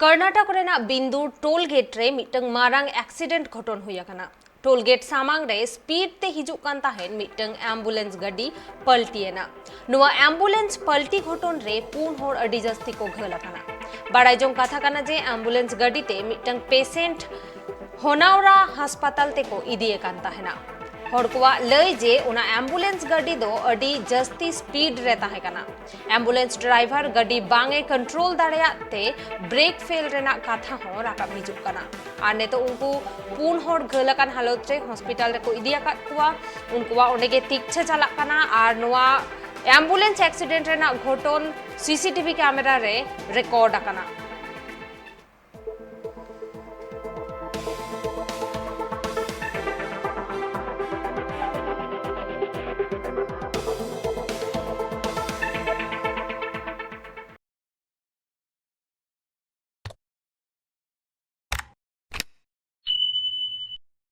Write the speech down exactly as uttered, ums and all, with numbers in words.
ᱠᱚᱨᱱᱟᱴᱚᱠ ᱨᱮᱱᱟᱜ ᱵᱤᱱᱫᱩᱨ toll gate ᱨᱮ ᱢᱤᱫᱴᱟᱝ ᱢᱟᱨᱟᱝ ᱮᱠᱥᱤᱰᱮᱱᱴ ᱜᱷᱚᱴᱚᱱ ᱦᱩᱭ ᱟᱠᱟᱱᱟ᱾ ᱴᱳᱞ ᱜᱮᱴ ᱥᱟᱢᱟᱝ ᱨᱮ ᱥᱯᱤᱰ ᱛᱮ ᱦᱤᱡᱩᱜ ᱠᱟᱱ ᱛᱟᱦᱮᱸᱱ ᱢᱤᱫᱴᱟᱝ ᱮᱢᱵᱩᱞᱮᱱᱥ ᱜᱟᱹᱰᱤ ᱯᱟᱞᱴᱤ ᱮᱱᱟ᱾ ᱱᱚᱣᱟ ᱮᱢᱵᱩᱞᱮᱱᱥ ᱯᱟᱞᱴᱤ ᱜᱷᱚᱴᱚᱱ ᱨᱮ ᱯᱩᱱ ᱦᱚᱲ ᱟᱹᱰᱤ ᱡᱟᱹᱥᱛᱤ ᱠᱚ ᱜᱷᱟᱹᱞ ᱟᱠᱟᱱᱟ᱾ ᱵᱟᱲᱟᱭ ᱡᱚᱝ ᱠᱟᱛᱷᱟ ᱠᱟᱱᱟ ᱡᱮ ᱮᱢᱵᱩᱞᱮᱱᱥ ᱜᱟᱹᱰᱤ ᱛᱮ ᱢᱤᱫᱴᱟᱝ ᱯᱮᱥᱮᱱᱴ ᱦᱚᱱᱟᱣᱨᱟ ᱦᱟᱥᱯᱟᱛᱟᱞ ᱛᱮᱠᱚ ᱤᱫᱤᱭᱮ ᱠᱟᱱ ᱛᱟᱦᱮᱱᱟ᱾ ᱦᱚᱲ ᱠᱚᱣᱟᱜ ᱞᱟᱹᱭ ᱡᱮ ᱚᱱᱟ ᱮᱢᱵᱩᱞᱮᱱᱥ ᱜᱟᱹᱰᱤ ᱫᱚ ᱟᱹᱰᱤ ᱡᱟᱹᱥᱛᱤ ᱥᱯᱤᱰ ᱨᱮ ᱛᱟᱦᱮᱸ ᱠᱟᱱᱟ᱾ ᱮᱢᱵᱩᱞᱮᱱᱥ ᱰᱨᱟᱭᱵᱷᱟᱨ ᱜᱟᱹᱰᱤ ᱵᱟᱝ ᱮ ᱠᱚᱱᱴᱨᱳᱞ ᱫᱟᱲᱮᱭᱟᱜ ᱛᱮ ᱵᱨᱮᱠ ᱯᱷᱮᱞ ᱨᱮᱱᱟᱜ ᱠᱟᱛᱷᱟ ᱦᱚᱸ ᱨᱟᱠᱟᱵ ᱦᱤᱡᱩᱜ ᱠᱟᱱᱟ᱾ ᱟᱨ ᱱᱤᱛᱚᱜ ᱩᱱᱠᱩ ᱯᱩᱱ ᱦᱚᱲ ᱜᱷᱟᱹᱞ ᱟᱠᱟᱱ ᱦᱟᱞᱚᱛ ᱨᱮ ᱦᱚᱥᱯᱤᱴᱟᱞ ᱨᱮᱠᱚ ᱤᱫᱤ ᱟᱠᱟᱫ ᱠᱚᱣᱟ᱾ ᱩᱱᱠᱩᱣᱟᱜ ᱚᱸᱰᱮ ᱜᱮ ᱛᱤᱠᱪᱷᱟᱹ ᱪᱟᱞᱟᱜ ᱠᱟᱱᱟ ᱟᱨ ᱱᱚᱣᱟ ᱮᱢᱵᱩᱞᱮᱱᱥ ᱮᱠᱥᱤᱰᱮᱱᱴ ᱨᱮᱱᱟᱜ ᱜᱷᱚᱴᱚᱱ ᱥᱤᱥᱤᱴᱤᱵᱷᱤ ᱠᱮᱢᱮᱨᱟ ᱨᱮ ᱨᱮᱠᱚᱨᱰ ᱟᱠᱟᱱᱟ᱾